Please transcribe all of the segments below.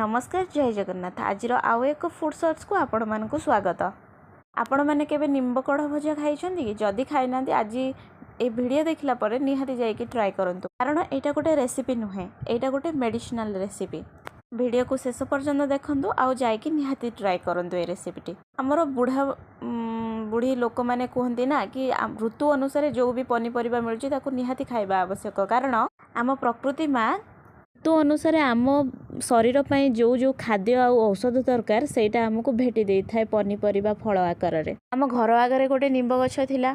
ନମସ୍କାର, ଜୟ ଜଗନ୍ନାଥ। ଆଜିର ଆଉ ଏକ ଫୁଡ଼୍ ସର୍ଚ୍ଚକୁ ଆପଣମାନଙ୍କୁ ସ୍ୱାଗତ। ଆପଣମାନେ କେବେ ନିମ୍ବ କଢ଼ ଭଜା ଖାଇଛନ୍ତି କି? ଯଦି ଖାଇନାହାନ୍ତି, ଆଜି ଏ ଭିଡ଼ିଓ ଦେଖିଲା ପରେ ନିହାତି ଯାଇକି ଟ୍ରାଏ କରନ୍ତୁ, କାରଣ ଏଇଟା ଗୋଟେ ରେସିପି ନୁହେଁ, ଏଇଟା ଗୋଟେ ମେଡ଼ିସିନାଲ୍ ରେସିପି। ଭିଡ଼ିଓକୁ ଶେଷ ପର୍ଯ୍ୟନ୍ତ ଦେଖନ୍ତୁ ଆଉ ଯାଇକି ନିହାତି ଟ୍ରାଏ କରନ୍ତୁ ଏ ରେସିପିଟି। ଆମର ବୁଢ଼ା ବୁଢ଼ୀ ଲୋକମାନେ କୁହନ୍ତି ନା କି ଋତୁ ଅନୁସାରେ ଯେଉଁ ବି ପନିପରିବା ମିଳୁଛି, ତାକୁ ନିହାତି ଖାଇବା ଆବଶ୍ୟକ, କାରଣ ଆମ ପ୍ରକୃତି ମା ଋତୁ ଅନୁସାରେ ଆମ ଶରୀର ପାଇଁ ଯେଉଁ ଯେଉଁ ଖାଦ୍ୟ ଆଉ ଔଷଧ ଦରକାର, ସେଇଟା ଆମକୁ ଭେଟି ଦେଇଥାଏ ପନିପରିବା, ଫଳ ଆକାରରେ। ଆମ ଘର ଆଗରେ ଗୋଟେ ନିମ୍ବ ଗଛ ଥିଲା।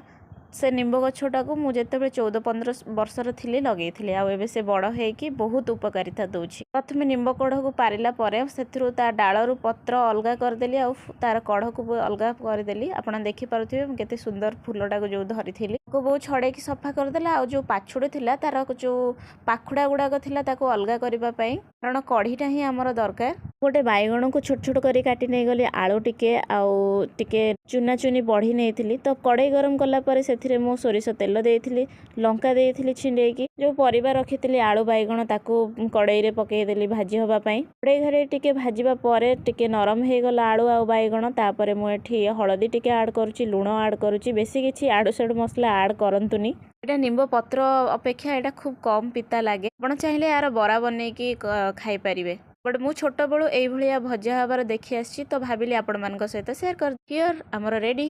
ସେ ନିମ୍ବ ଗଛଟାକୁ ମୁଁ ଯେତେବେଳେ 14-15 ବର୍ଷର ଥିଲି ଲଗେଇଥିଲି, ଆଉ ଏବେ ସେ ବଡ଼ ହେଇକି ବହୁତ ଉପକାରିତା ଦେଉଛି। ପ୍ରଥମେ ନିମ୍ବ କଢ଼କୁ ପାରିଲା ପରେ ସେଥିରୁ ତା ଡାଳରୁ ପତ୍ର ଅଲଗା କରିଦେଲି ଆଉ ତାର କଢ଼କୁ ବି ଅଲଗା କରିଦେଲି। ଆପଣ ଦେଖିପାରୁଥିବେ ମୁଁ କେତେ ସୁନ୍ଦର ଫୁଲଟାକୁ ଯେଉଁ ଧରିଥିଲି। ତାକୁ ବୋଉ ଛଡ଼େଇକି ସଫା କରିଦେଲା, ଆଉ ଯେଉଁ ପାଛୁଡ଼ି ଥିଲା, ତାର ଯେଉଁ ପାଖୁଡ଼ା ଗୁଡ଼ାକ ଥିଲା, ତାକୁ ଅଲଗା କରିବା ପାଇଁ, କାରଣ କଢ଼ିଟା ହିଁ ଆମର ଦରକାର। ଗୋଟେ ବାଇଗଣକୁ ଛୋଟ ଛୋଟ କରି କାଟି ନେଇଗଲି, ଆଳୁ ଟିକେ ଆଉ ଟିକେ ଚୁନା ଚୁନି ବଢ଼ି ନେଇଥିଲି। ତ କଡ଼େଇ ଗରମ କଲା ପରେ ସେଥିରେ ମୁଁ ସୋରିଷ ତେଲ ଦେଇଥିଲି, ଲଙ୍କା ଦେଇଥିଲି ଛିଣ୍ଡେଇକି। ଯେଉଁ ପରିବା ରଖିଥିଲି, ଆଳୁ, ବାଇଗଣ, ତାକୁ କଡ଼େଇରେ ପକେଇଦେଲି ଭାଜି ହେବା ପାଇଁ। କଡ଼େଇ ଘରେ ଟିକେ ଭାଜିବା ପରେ ଟିକେ ନରମ ହେଇଗଲା ଆଳୁ ଆଉ ବାଇଗଣ। ତାପରେ ମୁଁ ଏଠି ହଳଦୀ ଟିକେ ଆଡ଼୍ କରୁଛି, ଲୁଣ ଆଡ଼୍ କରୁଛି। ବେଶୀ କିଛି ଆଡ଼ୁ ସାଡ଼ୁ ମସଲା ଆଡ଼୍ କରନ୍ତୁନି। ଏଇଟା ନିମ୍ବ ପତ୍ର ଅପେକ୍ଷା ଏଇଟା ଖୁବ୍ କମ୍ ପିତା ଲାଗେ। ଆପଣ ଚାହିଁଲେ ଏହାର ବରା ବନେଇକି ଖାଇପାରିବେ, ବଟ୍ ମୁଁ ଛୋଟବେଳୁ ଏଇଭଳିଆ ଭଜା ହେବାର ଦେଖି ଆସିଛି, ତ ଭାବିଲି ଆପଣମାନଙ୍କ ସହିତ ସେୟାର କରି। Here ଆମର ରେଡ଼ି।